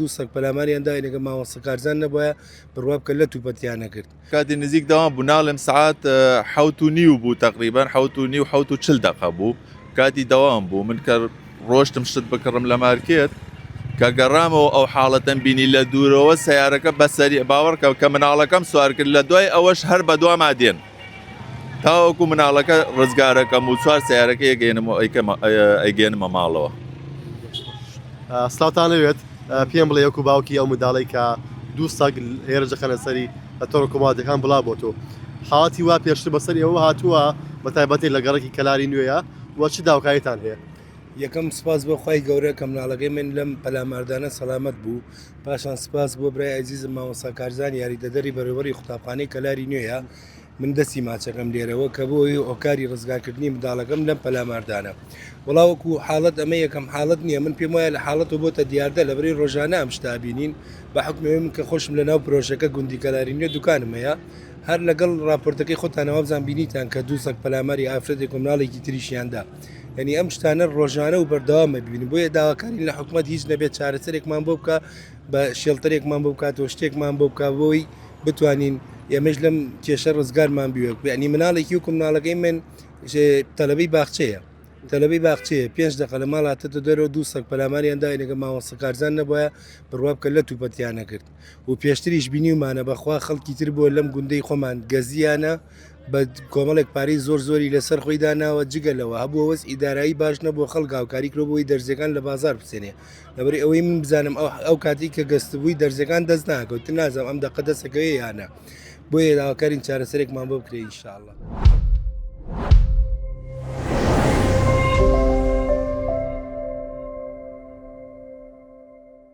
دوو سەگ پەلاماریان داین ئەگەر مامۆستا کارزان نەبوایە بڕوا بکە لەت و پەتیان نەکرد. کاتی نزیک دەوام بوو ناڵێم سەعات 7:30 بوو تەقریبەن 7:30 7:40 دەقە بوو کاتی دەوام بوو من کە ڕۆشتم شت بکڕم لە مارکێت کە گەڕامەوە ئەو حاڵەتەم بینی لە دوورەوە سیارەکە بەسەری باوەڕکە کە مناڵەکەم سوار کرد لە دوای ئەوەش هەر بەدواما دێن تاوەکو مناڵەکە ڕزگارەکەم و چوار سیارەکە یەگەێنم و ئەیگەێنمە ماڵەوە. سلاوتان لەوێت پێم بڵێ وەکو باوکی ئەو منداڵەی کە دوو سەگ هێرش دەخەنە سەری لە تۆڕە کۆمەڵاتیەکان بڵاو بۆتەوە حاڵەتی وا پێشتر بەسەر ئێوە هاتووە بە تایبەتی لە گەڕەکی کەلاری نوێیە و چ داوکاریتان هەیە؟ یەکەم سپاس بۆ خوای گەورە کە مناڵەکەی من لەم پەلاماردانە سەلامەت بوو پاشان سپاس بۆ برای ئەزیزم مامۆستا کارزان یاریدەدەری بەڕێوەبەری قوتابخانەی کەلاری نوێیە من دەستی ماچەکەم لێرەوە کە بۆی هۆکاری ڕزگارکردنی منداڵەکەم لەم پەلاماردانە وڵا وەکو حاڵەت ئەمە یەکەم حاڵەت نییە من پێم وایە لە حاڵەت و بۆتە دیاردە لە بری ڕۆژانە ئەم شتە بینین بە حکمەوەی من کە خۆشم لە ناو پرۆژەکە گوندی کەلاری نوێ دوکانم هەیە هەر لەگەڵ راپۆرتەکەی خۆتانەوە بزان بینیتان کە دوو سەگ پەلاماری ئافرەتێک و مناڵێکی تریشیاندا یعنی ئەم شتانە ڕۆژانە و بەردەوامە ببینین بۆیە داواکارین لە حکومەت هیچ نەبێت چارەسەرێکمان بۆ بکە بە شێڵتەرێکمان بۆ بکات و شتێکمان بۆ بکە بۆی بتوانین ئێمەش لەم کێشە ڕزگارمان بوێت یعنی مناڵێکی وەکو مناڵەکەی من تەلەبەی باخچەیە تەلەبەی باخچەیە پێنج دەقە لە ماڵ هاتەتە دەرەوە دوو سەگ پەلاماریان داین ئەگەر مامۆستا کارزان نەبوایە بڕوا بکە لەت و پەتیان نەکرد و پێشتریش بینیومانە بەخوا خەڵکی تر بووە لەم گوندەی خۆمان گەزیانە بە کۆمەڵێک پارەی زۆر زۆری لەسەر خۆی داناوە جگە لەوە هەبووە وەزعی دارایی باش نەبووە خەڵک هاوکاری کرۆ بۆی دەرزیەکان لە بازار بسێنێ لەبەری ئەوەی من بزانم ئەو ئەو کاتی کە گەستبووی دەرزیەکان دەست ناکەوت نازانم ئەم دەقە دەستەکەوێ یانە بۆیە داواکارین چارەسەرێکمان بۆ بکرێ ئینشاءاللە.